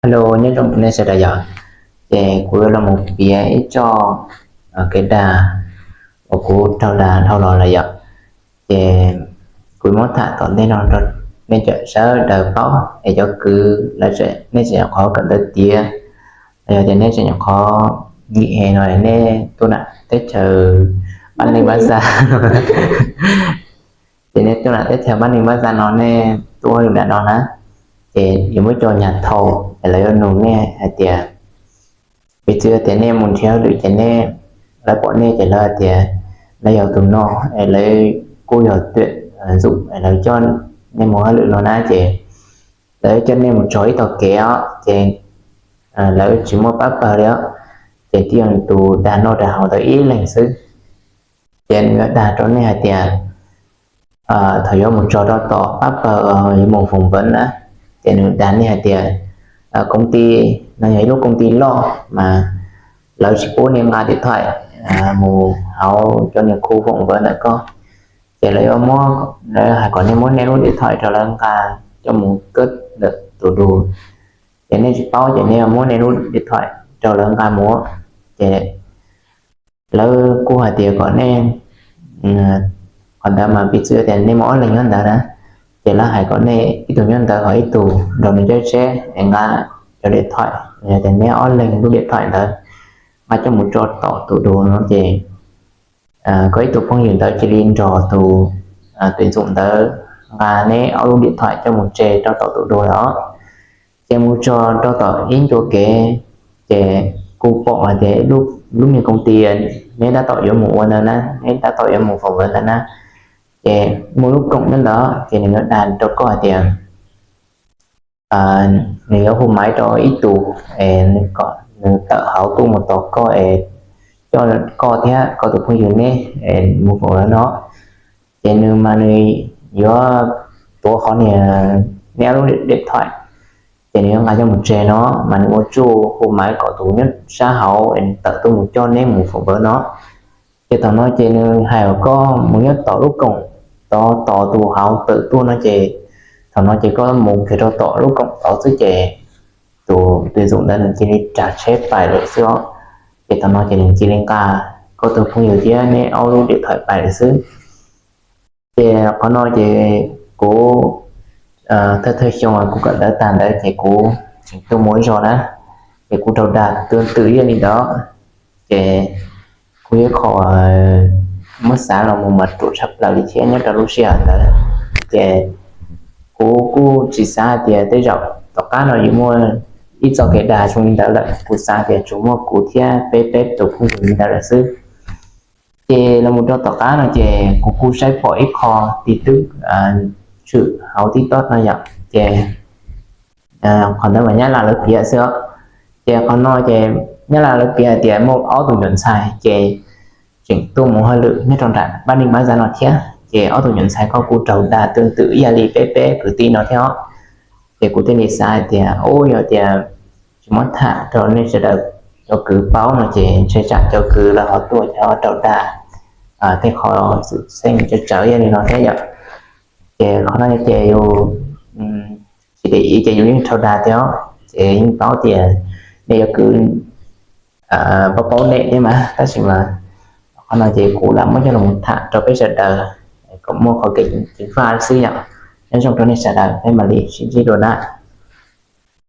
Hello, nyob zoo nej sawv daws yom. Ces kuv yuav los mus piav ib txoj kev dag uas kuv raug dag dhau los lawm yom. Ces kuv muab tham tom ntej no rau nej sawv daws paub es cov kwv lawv nej tseem nyuam qhuav kawm ntawv tiav, los yog tias nej tseem nyuam qhuav nkim es no nej tuaj nam teb chaws pab neeg pab xa ces nej tuaj nam teb chaws pab neeg pab xa no nej tuaj hauj lwm nram no na, ces yuav muab cov nyuag thau es lawv yuav nug nej hais tias, piv txwv tias nej mus nrhiav hauj lwm ces nej, lawv pom nej ces lawv tias nej yog tus no, es lawv kuj yog tuam ntxum es lawv coj nej mus hauj lwm no na ces lawv coj nej mus txog ib tog kev os ces lawv tsis muaj pab pawg li os, ces tib yog tus dag noj dag haus ntawd ib leeg xwb. Ces nws yuav dag rau nej hais tias thaum yuav mus txog rau tom pab pawg yuav mus foom vawv na, ces nws dag nej hais tias koom ti no yog ib lub koom ti loj mas lawv tsis pub nej nqa tiam thaim mus hauv cov niag khu foom vawv ntawm ko, ces lawv yuav muab, lawv hais kom nej muab nej lub tiam thaim rau lawv nqa coj mus kawb ntawm tus dua, ces nej tsis paub ces nej yuav muab nej lub tiam thaim rau lawv nqa mus, ces lawv kuj hais tias kom nej, qhov ntawd mas piv txwv tias nej muaj ob leeg nyob ntawd na, ces lawv hais kom nej ib tug nyob ntawd ho ib tug nrog nws tseb tseb es nqa cov tiam thaim, yog tias nej ob leeg lub tiam thaim ntawd nqa coj mus tso tom tus dua no ces koj ib tug phooj ywg ntawd cia li nrog tus tuam ntxum ntawd nqa neb ob lub tiam thaim coj mus tseg rau tom tus dua los, ces mus txog rau tom ib ncua kev, ces kuj pom hais tias lub niag koom ti neb tab tom yuav mus ua ntawd na, neb tab tom yuav mus foom vawv ntawd na, ces muaj lub koom nyob ntawd ces nws yuav dag rau koj hais tias nws yuav hu maiv rau ib tug es kom nws tawm hauv tuaj mus tos koj es coj koj thiab koj tus phooj ywg neb mus foom vawv no, ces nws mas nws yuav tuav qhov niag neb ob lub tiam thaim, ces nws yuav nqa coj mus tseg no, mas nws ua tsuj hu maiv kom tus nyob sab hauv es nws tawm tuaj mus coj neb mus foom vawv no. Ces thaum no ces nws hais kom koj mus nyob tom lub koom tod tos tus hauv tawm tuaj no ces, thaum no ces koj mus kiag rau tom lub koom tod xwb ces tus tuam ntxum ntawd nws cia li ras tsheb pais lawm xwb os. Ces thaum no ces nws cia li nqa koj tus phooj ywg thiab neb ob lub tiam thaim pais lawm xwb. Ces qhov no ces kuv thawj thawj xyoo kuv kawm ntawv tag ntawd ces kuv tseem tuaj mus ib zaug na, ces kuv raug dag tương tự ib yam li ntawd. Ces kuj yog qhov muab xav los mus mas ruam tshaj plaws li thiab nyob rau lub sij hawm ntawd. Ces kuv kuj tsis xav hais tias tej zaum tom qab no yuav muaj ib txoj kev dag zoo li ntawd lawm, kuv xav tias tsuas muaj kuv thiab peb peb tus phooj ywg li ntawd lawm xwb. Ces los mus rau tom qab no ces kuv kuj saib pom ib qho tin tức tshwm hauv TikTok no yom, ces qhov ntawd mas Nyab Laj lawv piav xwb. Ces qhov no ces Nyab Laj lawv piav hais tias muaj ob tug nyuam ntxhais ces tseem tuaj mus hauj lwm nyob rau nram pab neeg pab xa no thiab, ces ob tug nyuam ntxhais ko kuj raug dag tương tự ib yam li peb peb kwv tij no thiab os. Ces kuv thiaj li xav hais tias, ub, yog tias tsis muab tham rau nej sawv daws cov kwv paub no ces ntshe tsam cov kwv lawv ho tuaj ces ho raug dag tej qho xwm txheej tsawv tsawv ib yam li no thiab yom. Ces qhov no ces yus tsis để ý ces yus yeej raug dag thiab os. Ces yeej paub tias nej cov kwv paub paub nej thiab mas, tab sis mas qhov no ces kuv lam muab coj los tham rau peb sawv daws kom muaj qhov kev ceev faj xwb yom. Nyob zoo rau nej sawv daws, peb mam li sib ntsib dua na.